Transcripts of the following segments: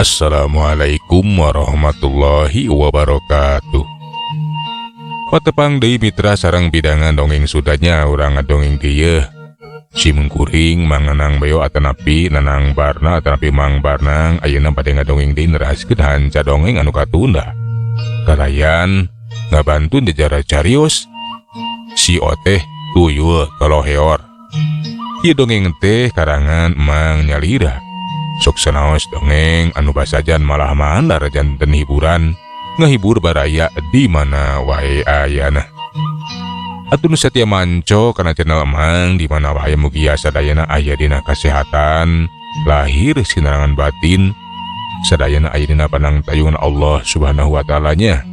Assalamualaikum warahmatullahi wabarakatuh. Patepang deui mitra sareng bidangan dongeng sudanya urang ngadongeng dieu. Simkuring Manganang Beo atanapi Nanang Barna atanapi Mang Barnang ayeuna bade ngadongeng deui neraskeun hanca dongeng anu katunda. Kalayan ngabantu jajara carios si Oteh tuyul toloheor. Ieu dongeng teh karangan Mang Nyalira. Sok sanaos dongeng anu basajan malah mandar janten hiburan ngahibur baraya di mana wae ayana. Atuh nu satia manco kana channel Emang di mana wae mugia sadayana aya dina kasehatan, lahir sinarangan batin, sadayana aya dina panang tayungan Allah Subhanahu wa taala nya.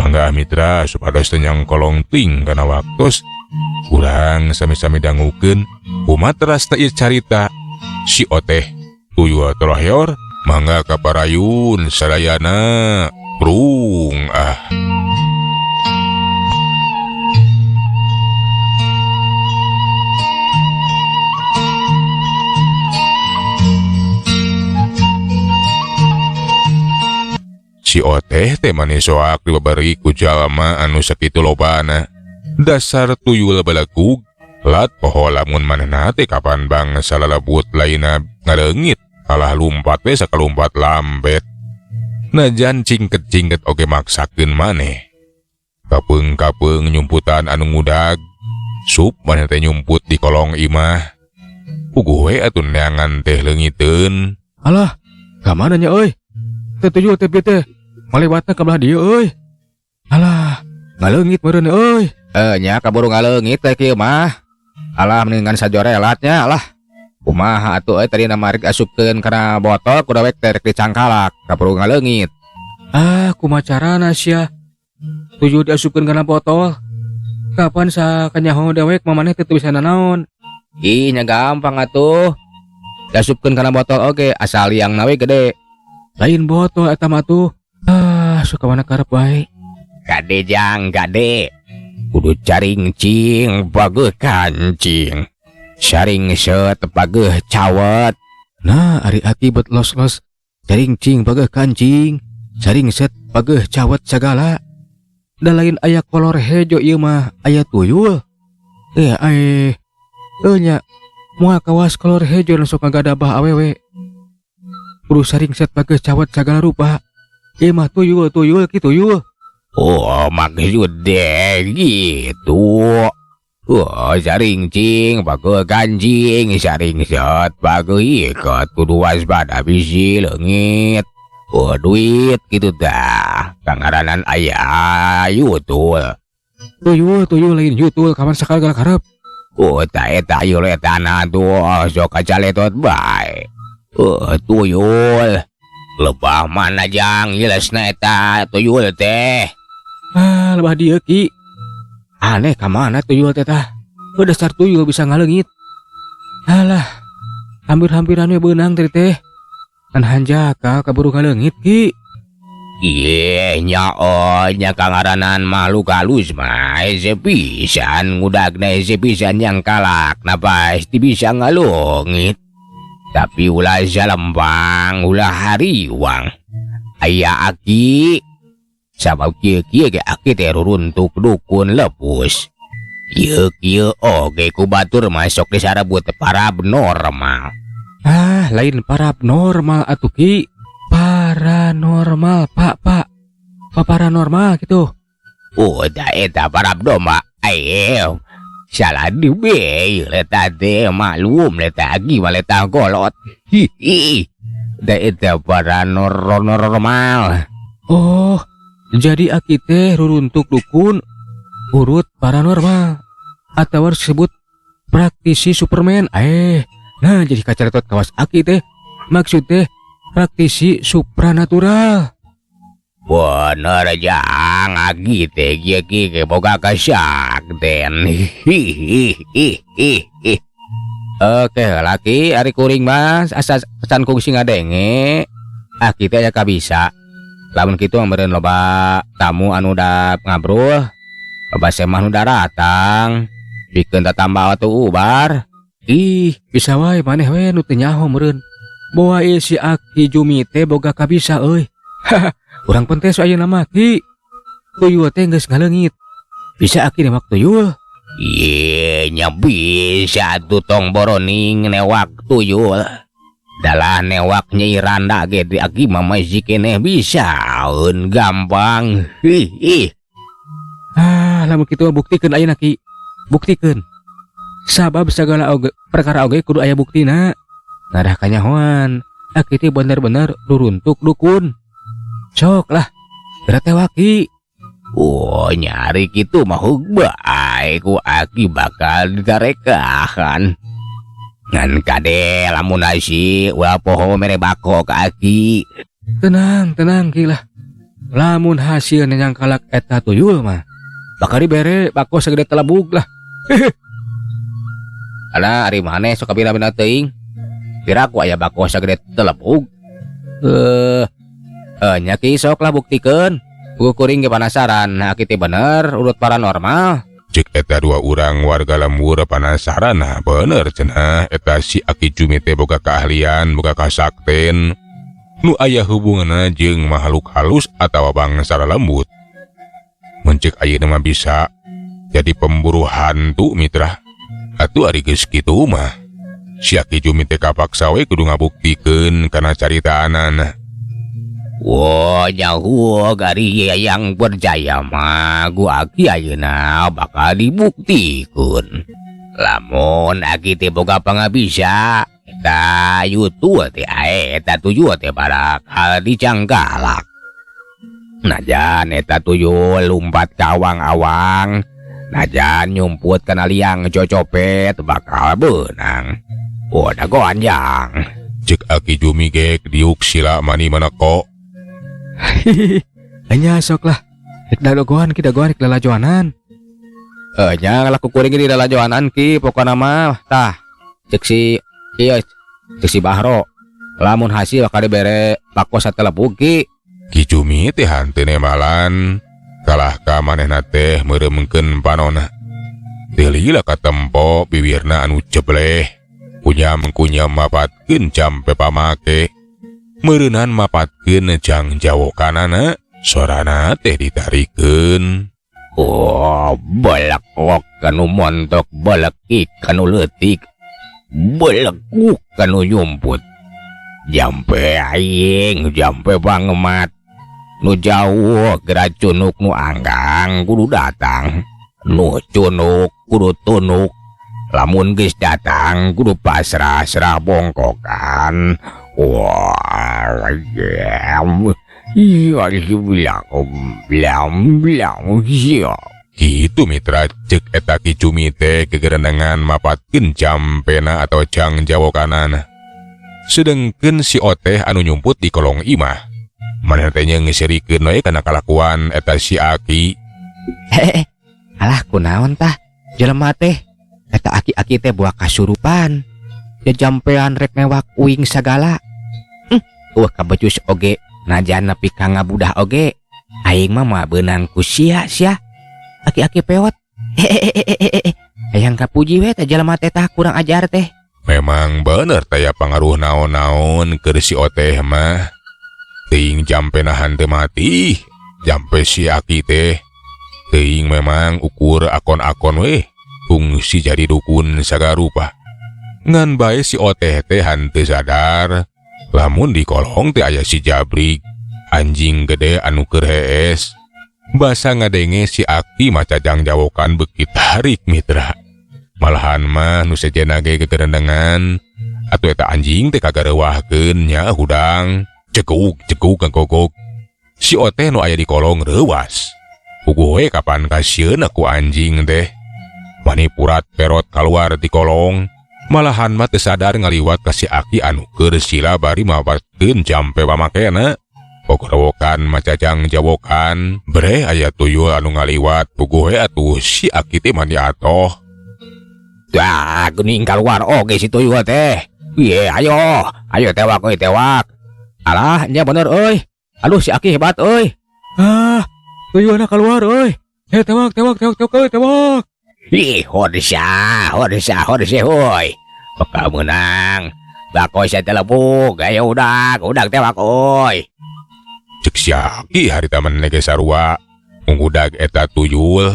Mangga mitra supados teu nyangkolong ting kana waktos urang sami-sami dangukeun kumaha terasna ieu carita si Oteh tuyul toloheor. Mangga kaparayun sadayana prung ah. Si Oteh teh manis soak dibabari ku jalma anu sakitu lobana. Dasar tuyul balagug lat poho lamun manehna teh kapan bangsa lalebut lainna ngaleungit kalah lumpat we sakalumpat lambet. Najan cingket-cingket oge maksakeun maneh. Kapeung-kapeung nyumputan anu ngudag, sup maneh teh nyumput di kolong imah. Puguh we atuh neangan teh leungiteun. Alah, ka mana nya euy? Teh tuyul teh bieu teh malewatna ka belah dieu euy. Alah, ngaleungit meureun euy. Nya kaburu ngaleungit teh kieu mah. Alah mendingan sajorelat nya alah. Kumaha atuh euy tadi marik asupkeun kana botol ku dawek teh rek dicangkalak kaburu ngaleungit. Ah, kumaha carana sia? Tuyul diasupkeun kana botol. Kapan sakanyaho dewek mah maneh teh teu bisa nanaon? Ih, nya gampang atuh. Diasupkeun kana botol oge asal liangna we gede. Lain botol eta mah tuh. Ah, suka mana karep wae. Kade jang, kade. Kudu caring cing, pageuh kancing. Saring set pageuh cawet. Nah, ari akibat los-los caring cing pageuh kancing, saring set pageuh cawet sagala. Da lain aya kolor hejo ieu mah, aya tuyul. Nya moal kawas kolor hejo nu sok ngagadabah awewe. Kudu saring set pageuh cawet sagala rupa. Ieu mah tuyul, tuyul ki tuyul. Oh, maksud deh gitu. Oh, saring cing pageuh kancing, saring set pageuh ikat, kudu waspada bisi leungit. Oh, duit gitu dah. Kangaranan aya yutul. Tuyul, tuyul lain yutul kawan sakal galak harap. Oh, ta eta yul eta na tuh sok kacaletot bae. Oh, tuyul. Lebah mana jang jelasna eta tuyul teh. Ah, lebah dieu ki. Aneh ka mana tuyul teh tah? Oh, dasar tuyul bisa ngaleungit. Alah, hampir-hampiran we beunang teh teh. Kan hanjaka kaburu ngaleungit ki. Iye, nya oh, nya kangaranan makhluk halus mah hese pisan ngudagna hese pisan yang kalak na pasti bisa ngaleungit. Tapi ulah salempang, ulah hariwang. Aya aki sabab kieu-kieu ge aki teh ruruntuk dukun lepus. Kieu-kieu oge ku batur masuk disarabut paranormal. Ah, lain paranormal atuh ki. Paranormal, Pak, Pak. Pak paranormal gitu. Oh, da eta paranormal. Ayo. Salah dibe, leta teh maklum leta aki leta kolot. Hihi. Da eta paranormal. Oh, jadi aki teh ruruntuk dukun urut paranormal atau disebut praktisi Superman. Nah jadi kacaretot kawas aki teh maksud teh praktisi supranatural. Bener jang aki teh kieu kieu boga kasakten. Hihihihi. Oke laki ari kuring mas asa can kungsi ngadenge. Aki teh aya kabisa. Lamun kitu mah meureun loba tamu anu da ngabrul, loba semah nu daratang, pikeun tatamba atuh ubar. Ih, bisa wae maneh we nu teu nyaho meureun. Boa ieu si Aki Jumi teh boga kabisa euy. Urang pentes ayeuna mah Ki. Tuyul teh geus ngaleungit. Bisa Aki newak tuyul. Ye nya bisa atuh tong boroning newak tuyul. Dalah newak Nyai Randa ge di Aki mah masih keneh bisa eun gampang. Hi. Ah, lamun kitu mah buktikeun ayeuna Ki. Buktikeun. Sabab sagala oge, perkara oge kudu aya buktina. Ngarah kanyahoan, Aki teh bener-bener ruruntuk dukun. Sok lah, geura tewak Ki. Oh, nyari kitu mah hug bae ku Aki bakal ditarekahan. Ngan kade lamun asi ulah poho mere bako ka Aki. Tenang, tenang Ki lah. Lamun hasil nyangkalak eta tuyul mah bakal dibere bako segede telebug lah. Alah, ari maneh sok kabina-bina teuing. Pira ku aya bako sagede telebug. Nya Ki sok lah buktikeun. Ku kuring ge penasaran, nah Aki teh bener urut paranormal. Cek eta dua urang warga lembur penasaran, nah bener cenah eta si Aki Jumi teh boga keahlian, boga kasakten nu aya hubunganna jeung makhluk halus atawa bangsa lembut. Mun cek ayeuna mah bisa jadi pemburu hantu mitra. Atuh ari geus kitu mah si Aki Jumi teh kapaksa we kudu ngabuktikeun kana caritaanana. Wah, jauh gari yang percaya mah ku Aki ayeuna bakal dibuktikeun. Lamun Aki teh boga pangabisa, eta yutu teh ae, eta tuyul teh bakal dicangkalak. Najan eta tuyul lumpat ka awang-awang, najan nyumput kana liang cocopet bakal beunang. Oh, dago anjang. Cek Aki Jumi gek diuk sila mani manako. Nya sok lah. Rek dagoan ki dagoan rek lalajoanan. Nya laku kuring di lalajoanan ki pokona mah tah. Cek si ieu cek si Bahro. Lamun hasil bakal dibere bako satelebug ki. Ki Jumi teh hanteu nemalan kalah ka manehna teh meureumkeun panona. Teu lila katempo biwirna anu jebleh. Kunyam-kunyam mapatkeun jampe pamake. Meureunan mapatkeun jang jawokanana, sorana teh ditarikeun. Oh, belekok kanu montok, belekik kanu leutik, belekuk kanu nyumput. Jampe aing, jampe pangemat. Nu jauh geura cunuk nu anggang kudu datang. Nu cunuk kudu tunuk. Lamun geus datang kudu pasrah-serah bongkokan. Wah, iya. Gitu mitra cek eta Ki Jumi teh kegerendengan mapatkeun jampena atau jang jawokanana. Sedengkeun si Oteh anu nyumput di kolong imah. Manehna teh ngeserikeun we kana kalakuan eta si Aki. Hehehe. Alah kunaon tah jelema teh eta aki-aki teh buah kasurupan. Jajampean rek newak uing sagala. Eueuh kabecus oge najan nepi ka ngabudah oge. Aing mah moal beunang ku sia sia. Aki-aki pewot. Hehehe. Hayang kapuji we teh jelema teh tah kurang ajar teh. Memang bener taya pangaruh naon-naon keur si Oteh mah. Teuing jampena hanteu mati, jampe si Aki teh. Teuing memang ukur akon-akon weh, fungsi jadi dukun sagarupa. Ngan bae si Oteh teh hanteu sadar, lamun di kolong teh aya si Jabrik, anjing gede anu keur hees. Basa ngadenge si Aki maca jangjawokan beuki tarik mitra. Malahan mah nu sejenna ge gegerendengan, atuh eta anjing teh kagareuwahkeun nya hudang, cekuk cekuk ngagogog. Si Oteh nu aya di kolong reuwas. Puguh we kapan kasieun ku anjing teh. Mani purat perot kaluar di kolong. Malahan mah teu sadar ngaliwat ka si Aki anu keur sila bari mapatkeun jampe pamakena. Pogorowokan macajang jawokan, bre aya tuyul anu ngaliwat puguh we atuh si Aki teh mani atoh. Dah geuning kaluar oge si tuyul teh. Iye ayo, ayo tewak euy tewak. Alah nya bener euy. Aduh si Aki hebat euy. Ah, tuyulna kaluar euy. Tewak tewak tewak tewak euy tewak. Ih, horsa, horsa, horsa, hoi. Bakal menang. Bako satelebug ayo udag udag tewak euy. Cek si Aki harita manehna ge sarua ngudag eta tuyul.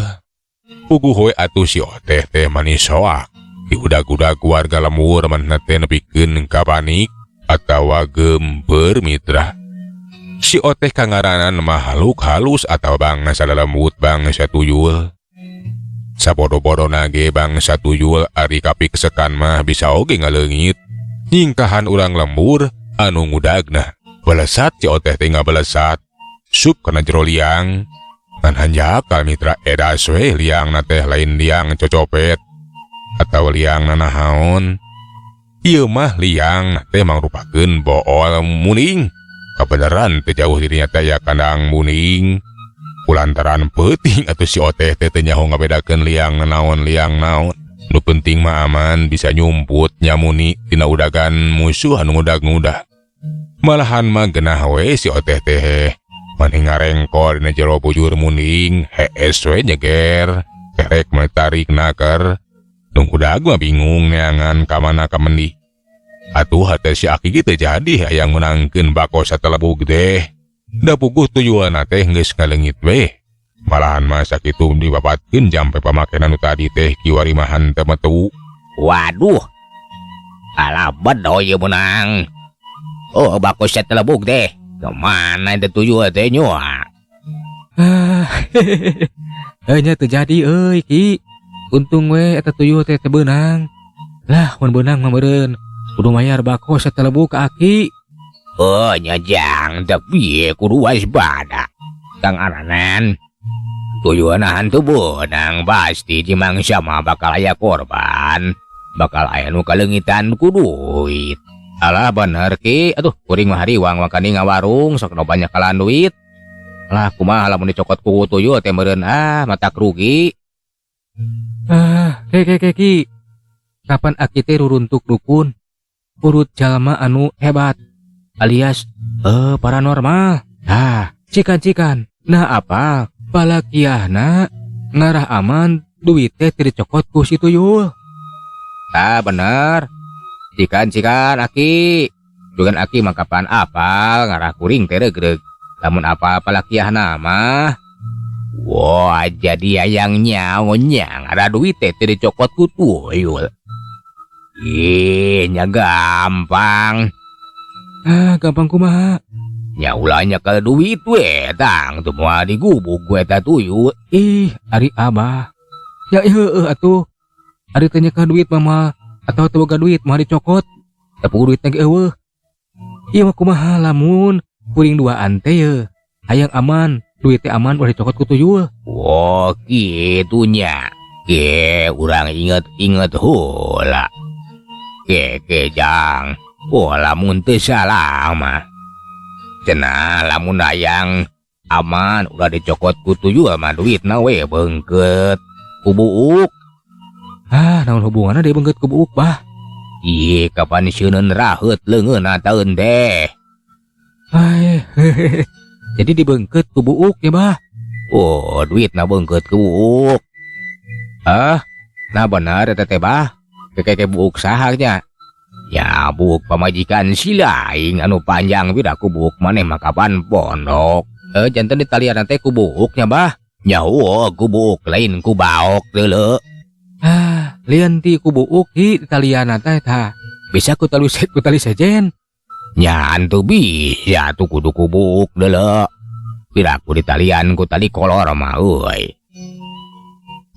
Puguh we atuh si Oteh teh manis soak. Diudag-udag warga lembur manehna teh nepikeun ka panik atawa gemper mitra. Si Oteh kangaranan makhluk halus atawa bangsa lelembut bangsa tuyul. Sabodo-bodona ge bangsa tuyul ari kapiksekan mah bisa oge ngaleungit. Nyingkahan urang lembur anu ngudagna. Belesat si Oteh teh ngabalesat. Sup kana jero liang. Ngan hanjakal mitra edas we liangna teh lain liang cocopet atawa liang nanahaon. Ieu mah liang teh mangrupakeun bool muning. Kabeneran teh jauh dirinya teh aya kandang muning. Kulantaran peuting atuh si Oteh teh teu nyaho ngabedakeun liang nanaon liang naon. Nu penting mah aman bisa nyumput nyamuni tina udagan musuh anu ngudag-ngudag. Malahan mah genah we si Oteh teh. Maneh ngarengkol dina jero bujur muning, hees we nyeger, kerek mah tarik naker. Nu ngudag mah bingung neangan ka mana ka mendi. Atuh hate si Aki ge teu jadi hayang meunangkeun bako satelebug teh. Da puguh tuyulna teh geus ngaleungit we. Malahan mah sakitu dibapatkeun jampe pamakena nu tadi teh kiwari mah henteu metu. Waduh. Alah bedo ieu meunang. Oh bako satelebug teh. Kemana itu tuyul teh nyoa? Ah, nya teu jadi euy Ki. Untung we eta tuyul teh teu beunang. Lah mun beunang mah meureun kudu mayar bako satelebug ka Aki. Oh nya jang tapi kudu waspada. Kang Aranan. Tuyulna hantu beunang pasti dimangsa mah bakal aya korban. Bakal aya nu kaleungitan ku duit. Alah bener Ki, aduh kuring mah hariwang makani ngawarung sok loba nyakalan duit. Alah kumaha lamun dicokot ku tuyul teh meureun ah matak rugi. Ah, ke ke ke Ki. Kapan Aki teh ruruntuk dukun? Urut jalma anu hebat alias paranormal. Nah, cikan-cikan. Nah apa? Palakiahna ngarah aman duit teh teu dicokot ku si tuyul. Ah bener. Cikan-cikan Aki. Dugan Aki mah kapan apal ngarah kuring teh regreg. Lamun apal palakiahna mah. Wah, jadi hayang nyaonya ngarah duit teh teu dicokot ku tuyul. Ih, nya gampang. Ah, gampang kumaha? Nya ulah nyekel duit we, tang teu moal digubug we eta tuyul. Ih, ari abah. Ya heueuh atuh. Ari teu nyekel duit mah moal atau teu boga duit moal dicokot. Tapi duitna ge eueuh. Ieu mah kumaha lamun kuring duaan teh ye. Hayang aman, duit teh aman ulah dicokot ku tuyul. Oh, kitu nya. Ge, urang inget-inget heula. Ge, ge jang. Oh, lamun teu salah mah. Cenah lamun hayang aman ulah dicokot ku tuyul mah duitna we beungkeut ku buuk. Ah, naon hubunganna deui beungkeut ku buuk, Bah? Ih, kapan sieun raheut leungeunna taeun teh. Ai, jadi dibeungkeut ku buuk ya, Bah? Oh, duitna beungkeut ku buuk. Ah, nah bener eta teh, Bah. Keke buuk saha nya? Ya buuk pamajikan si lain anu panjang piraku buuk maneh mah kapan pondok. Janten ditalian teh ku buuknya, Bah. Nya heueuh ku buuk lain ku baok deuleu. Ah, lian ti ku buuk hi ditalian teh tah. Bisa ku tali ku tali sejen. Nya antu bisa tuh kudu ku buuk deuleu. Piraku ditalian ku tali kolor mah euy.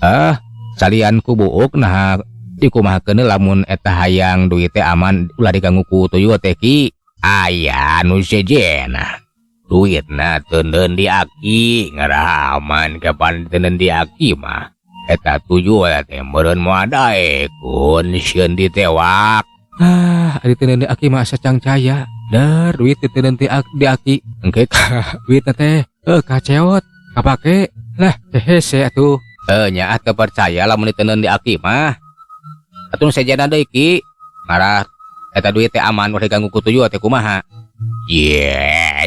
Ah, talian ku buuk nah dikumahakeun lamun eta hayang duit teh aman ulah diganggu ku tuyul teh Ki. Aya nu sejenna. Duitna teuneun di aki ngarah aman kapan teuneun di aki mah. Eta tuyul teh meureun moal daekun sieun ditewak. Ah, ari teuneun di aki mah asa cangcaya. Dar duit teuneun di aki. Engke ka duitna teh kaceot kapake. Lah hese atuh. Nya ah teu percaya lamun diteundeun di aki mah. Atuh nu sejenna deui Ki. Ngarah eta duit teh aman ulah diganggu ku tuyul teh kumaha? Ye,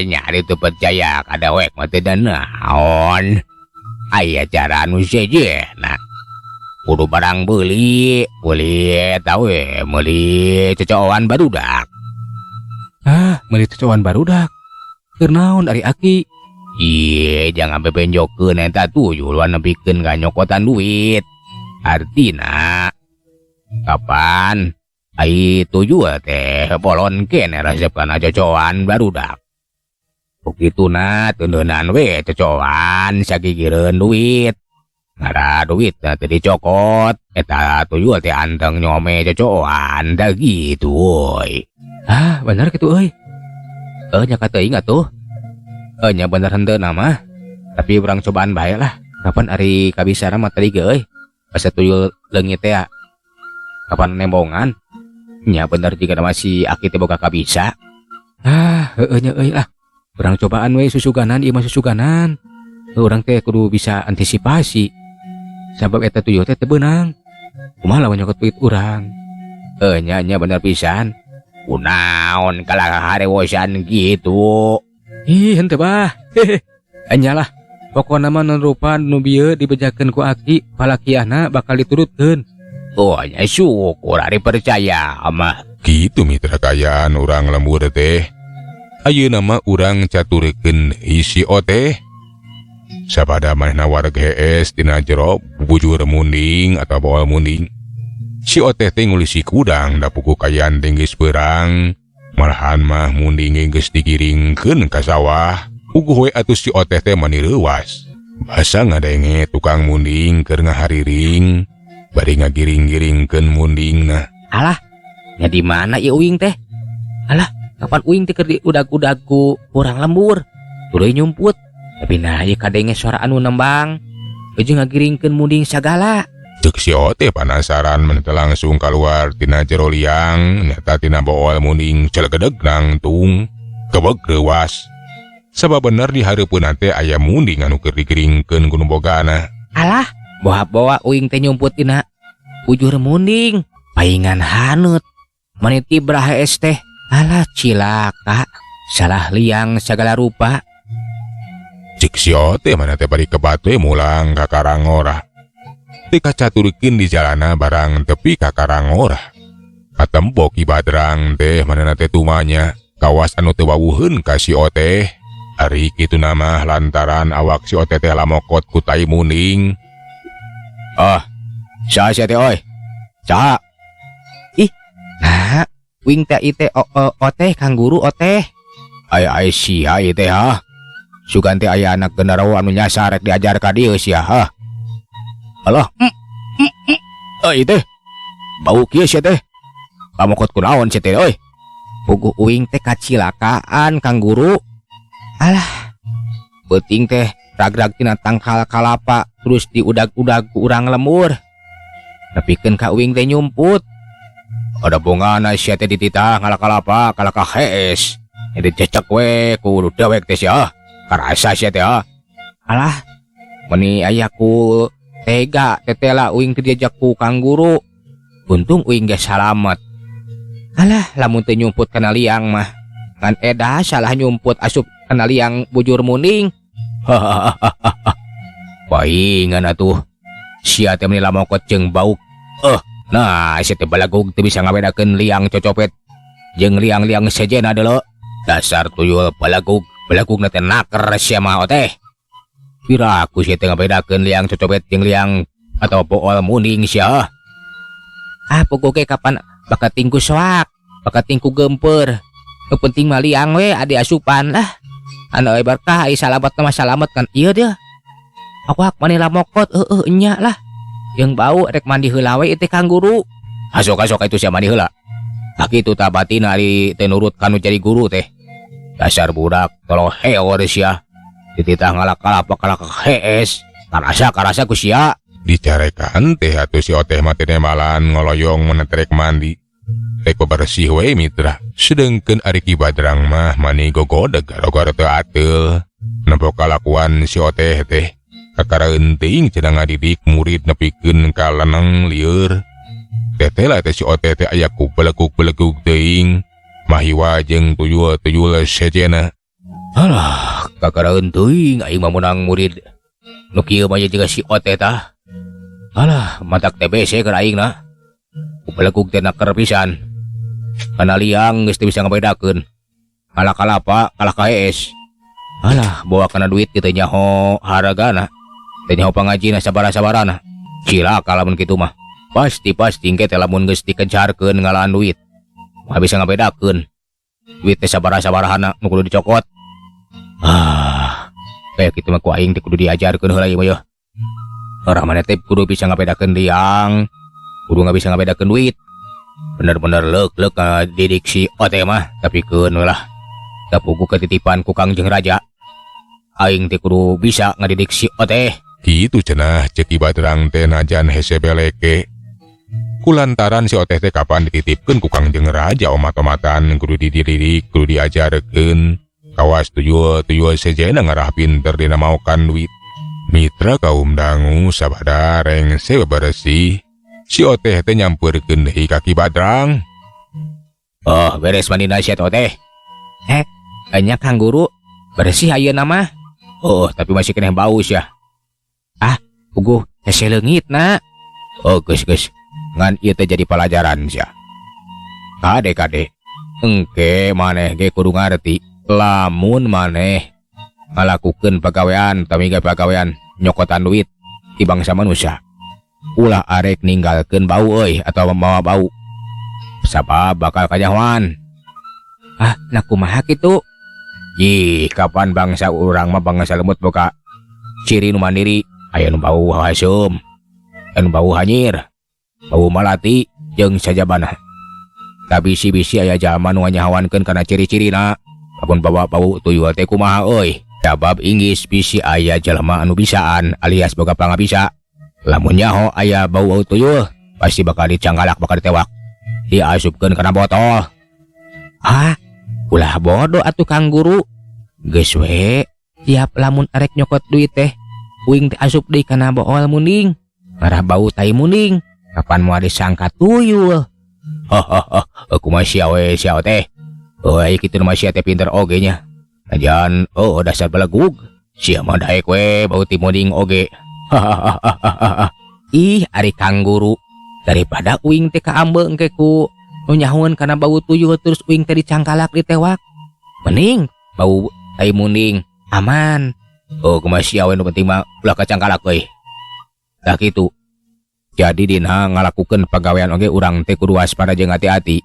nya ari teu percaya ka dewek mah teu naon. Aya cara anu sejenna. Kudu barang beuli, beuli eta we, meuli cocoan barudak. Ah, meuli cocoan barudak. Keur naon ari aki? Iye, jangan bebenjokeun eta tuyul nepikeun ka nyokotan duit. Artina kapan ai tuyul teh polon kene resep kana cocoan barudak. Begituna teuneunan we cocoan sagigireun duit. Ngara duit teh dicokot eta tuyul teh anteng nyome cocoan da gitu euy. Ah, bener kitu euy. Nya kateuing atuh. Nya bener henteu mah. Tapi urang cobaan bae lah. Kapan ari kabisana mah tadi ge euy. Asa tuyul leungit teh kapan nembongan. Nya bener jiga masih aki teh boga kabisa. Ah, heueuh nya euy lah. Urang cobaan we susuganan ieu mah susuganan. Urang teh kudu bisa antisipasi. Sabab eta tuyul teh teu beunang. Kumaha lamun nyokot duit urang? Nya nya bener pisan. Kunaon kalah harewosan gitu. Ih, henteu bah. Hehe. Nya lah. Pokona mah non rupa nu bieu dibejakeun ku aki, palakiahna bakal diturutkeun. Oh, nya syukur ari percaya mah. Kitu mitra kayaan urang lembur teh. Ayeuna mah urang caturekeun isi oteh. Sapada manehna wareg hees dina jero bujur munding atau bool munding. Si oteh teh ngulisi kudang da puguh kayan teh geus beurang. Malahan mah munding geus digiringkeun ka sawah. Puguh we atuh si oteh teh mani leuwas. Basa ngadenge tukang munding keur ngahariring bari ngagiring-giringkeun mundingna. Alah, nya di mana ieu uing teh? Alah, kapan uing teh keur diudag-udag ku urang lembur? Tuluy nyumput. Tapi nah ieu kadenge suara anu nembang. Jeung ngagiringkeun munding sagala. Ceuk si Oteh panasaran men teh langsung kaluar tina jero liang, nyata tina bool munding celegedeg nangtung kebeg reuwas. Sabab bener di hareupeun teh aya munding anu keur digiringkeun ku nu bogana. Alah, boha-boha uing teh nyumput dina bujur munding, paingan haneut. Mani tibrah hees teh. Alah cilaka, salah liang sagala rupa. Cik si Oteh mana teh bari kebat we mulang ka Karangora. Teu kacaturkeun di jalana barang tepi ka Karangora. Katempo Ki Badrang teh manehna teh tumanya kawas anu teu wawuheun ka si Oteh. Ari kitu mah lantaran awak si Oteh teh lamokot ku tai munding. Ah, saha sia teh oi? Saha? Ih, nah, wing teh ieu teh Oteh Kang Guru Oteh. Ai ai sia ieu teh ha. Sugan teh aya anak genderuwo anu nyasar rek diajar ka dieu sia ha. Alah, euy teh. Bau kieu sia teh. Pamokot kunaon sia teh euy? Puguh uing teh kacilakaan Kang Guru. Alah, beuting teh rag-rag tina tangkal kalapa terus diudag-udag ku urang lembur. Nepikeun ka uing teh nyumput. Ada bongana sia teh dititah ngalakalapa kalaka hees. Jadi cecek we ku dewek teh sia. Karasa sia teh ah. Alah, meni aya ku tega tetela uing teh diajak ku Kang Guru. Untung uing ge salamet. Alah, lamun teu nyumput kana liang mah. Ngan edah salah nyumput asup kana liang bujur munding. Paingan atuh. Sia teh meni lamokot jeung bau. Nah, sia teh balagug teu bisa ngabedakeun liang cocopet jeung liang-liang sejena deuleu. Dasar tuyul balagug, balagugna teh naker sia mah teh. Piraku sia teh ngabedakeun liang cocopet jeung liang atau bool munding sia. Ah, pokoke kapan bakat tingku soak, bakat tingku gempeur. Nu penting mah liang we adi asupan lah. Anu euy berkah ai salamet mah salamet kan ieu dia. Aku hak mani lamokot heueuh nya lah. Jeung bau rek mandi heula we teh Kang Guru. Asok-asok itu sia mandi heula. Kitu tah batin ari teh nurut kanu jadi guru teh. Dasar budak tolong heor sia. Dititah ngalak-kalapa kalak hees. Karasa-karasa ku sia. Dicarekan teh atuh si Oteh mah teh malan ngoloyong menetrek mandi. Rek bebersih we mitra. Sedengkeun ari Ki Badrang mah mani gogodeg gara-gara teu ateul. Nempo kalakuan si Oteh teh. Kakara eunteuing cenah ngadidik murid nepikeun ka leneng lieur. Teteh lah teh si Oteh teh aya ku belegug-belegug teuing. Mahiwa jeung tuyul-tuyul sejena. Alah, kakara eunteuing aing mah meunang murid. Nu kieu mah jiga si Oteh tah. Alah, matak TBC keur aing na. Ku belegug teh naker pisan. Kana liang geus teu bisa ngabedakeun. Kalah kalapa, kalah ka hees. Alah, bawa kana duit kitu nyaho haragana. Teu nyaho pangajina sabaraha-sabarana. Cilaka lamun kitu mah. Pasti-pasti engke teh lamun geus dikejarkeun ngalaan duit. Moal bisa ngabedakeun. Duit teh sabaraha-sabarahana nu kudu dicokot. Ah, kayak kitu mah ku aing teh kudu diajarkeun heula ieu mah yeuh. Orang mana teh kudu bisa ngabedakeun liang, kudu nggak bisa ngabedakeun duit. Bener-bener leuk-leuk ngadidik si Ote mah, tapi keun we lah. Tapugu ketitipan ku Kangjeng Raja. Aing teh kudu bisa ngadidik si Ote. Kitu cenah ceuk Ki Badrang teh najan hese beleke. Kulantaran si Oteh teh kapan dititipkeun ku Kangjeng Raja omat-omatan kudu dididik, kudu diajarkeun. Kawas tuyul-tuyul sejena ngarah pinter dina maokan duit. Mitra kaum dangu sabada rengse beberesih. Si Oteh teh nyampeurkeun deui ka Ki Badrang. Oh, beres mandina sia Oteh. Nya Kang Guru, beresih ayeuna mah. Oh, tapi masih keneh bau sia. Ah, puguh hese leungit na. Oh, geus geus. Ngan ieu teh jadi pelajaran sia. Kade kade. Engke maneh ge kudu ngarti lamun maneh ngalakukeun pagawean tamiga pagawean nyokotan duit ti bangsa manusia. Ulah arek ninggalkeun bau euy atau mawa bau. Sabab bakal kanyahoan. Ah, nah kumaha kitu? Jih, kapan bangsa urang mah bangsa lemut boga ciri nu mandiri, aya nu bau haseum, aya nu bau hanyir, bau malati jeung sajabana. Tapi bisi-bisi aya jalma nu nganyahoankeun kana ciri-cirina. Lamun bawa bau tuyul teh kumaha euy? Sabab inggis bisi aya jalma anu bisaan alias boga pangabisa. Lamun nyaho aya bau-bau tuyul, pasti bakal dicanggalak, bakal ditewak. Diasupkeun kana botol. Ah, ulah bodoh atuh Kang Guru. Geus we, tiap lamun arek nyokot duit teh, uing teh asup deui kana bool munding. Ngarah bau tai munding. Kapan moal disangka tuyul. Hahaha, kumaha sia we sia teh. Oh, aya kitu mah sia teh pinter oge nya. Najan, oh dasar belegug. Sia mah daek we bau ti munding oge. Hahaha. Ih, ari Kang Guru, daripada uing teh kaambe engke ku nu nyahoeun kana bau tuyul terus uing teh dicangkalak ditewak. Mending bau tai munding aman. Oh, kumaha sia we nu penting mah ulah kacangkalak euy. Tah kitu. Jadi dina ngalakukeun pagawean oge urang teh kudu waspada jeung hati-hati.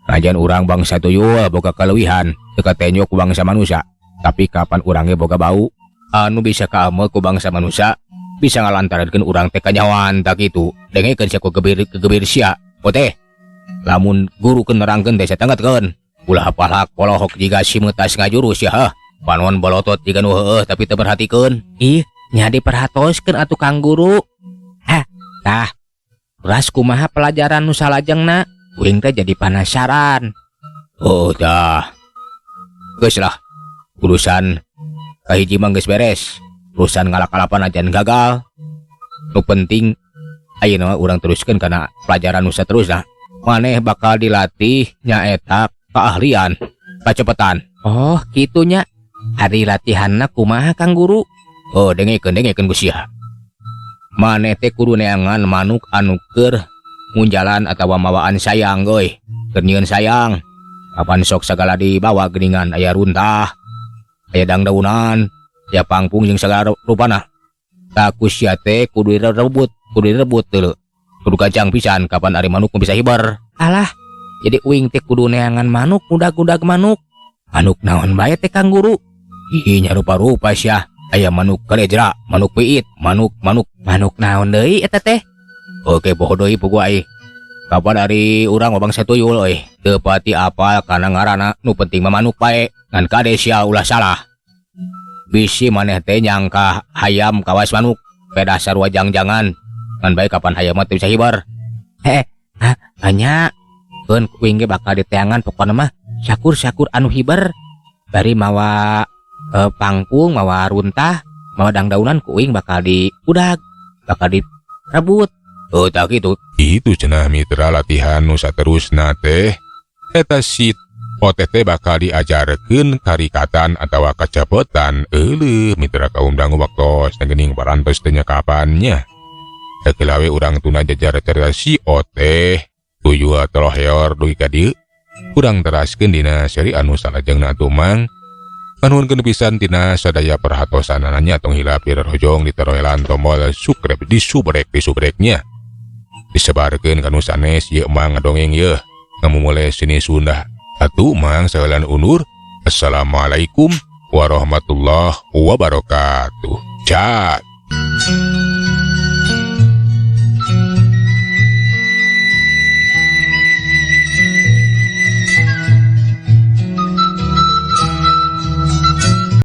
Najan urang bangsa tuyul boga kaleuwihan teu katenyo ku bangsa manusia, tapi kapan urang ge boga bau anu bisa kaameu ku bangsa manusia, bisa ngalantarankeun urang teh kanyahoan tah kitu. Dengekeun sia ku gebir sia. Oteh, lamun guru keur nerangkeun teh satangetkeun. Ulah palak polohok jiga si meutas ngajurus ya hah. Panon bolotot jiga nu heueuh tapi teu perhatikeun. Ih, nya diperhatoskeun atuh Kang Guru. Hah, tah. Ras kumaha pelajaran nu salajengna? Uing teh jadi penasaran. Oh, dah. Geus lah. Urusan kahiji mah geus beres. Urusan ngalak-kalapan ajan gagal. Nu penting ayeuna mah urang teruskeun kana pelajaran nu saterusna. Maneh bakal dilatih nyaeta keahlian, kacepetan. Oh, kitunya. Ari latihanna kumaha Kang Guru? Oh, dengekeun, dengekeun ku sia. Maneh teh kudu neangan manuk anu keur ngunjalan atawa mawaan sayang euy. Keur nyieun sayang. Kapan sok sagala dibawa geuningan aya runtah, aya dangdaunan, aya pangpung jeung sagala rupana. Tah ku sia teh kudu direbut, kudu direbut teu. Kudu gancang pisan kapan ari manuk bisa hiber. Alah, jadi uing teh kudu neangan manuk, ngudag-ngudag manuk. Manuk naon bae teh Kang Guru? Ih, nya rupa-rupa sia. Aya manuk kalejra, manuk piit, manuk, manuk. Manuk naon deui eta teh? Oke, poho deui puguh ai. Kapan ari urang mah bangsa tuyul euy. Teu pati apal kana ngaranna, nu penting mah manuk bae. Ngan kade sia ulah salah. Bisi maneh teh nyangka hayam kawas manuk, pedah sarua jangjangan. Ngan bae kapan hayam mah teu bisa hiber. Heh, hah, banyak. Keun uing ge bakal diteangan pokona mah syakur-syakur anu hiber. Bari mawa pangpung, mawa runtah, mawa dangdaunan ku uing bakal diudag, bakal direbut. Oh, tak gitu. Itu cenah mitra latihan nu saterusna teh. Eta si Oteh teh bakal diajarkeun karikatan atawa kacepetan. Euleuh mitra kaum dangu waktos geuning parantos teh nya kapannya. Sakeula we urang tuna jajar carita si Oteh tuyul toloheor dugi ka dieu. Urang teraskeun dina seri anu salajengna atuh Mang. Panuhunkeun pisan tina sadaya perhatosanana nya, tong hilap dirorojong ditaroelan tombol subscribe disubrek disubreknya. Disebarkeun ka nu sanes ieu Mang ngadongeng yeuh ngamumule seni Sunda. Atuh Mang saheula undur. Assalamualaikum warahmatullahi wabarakatuh. Cak.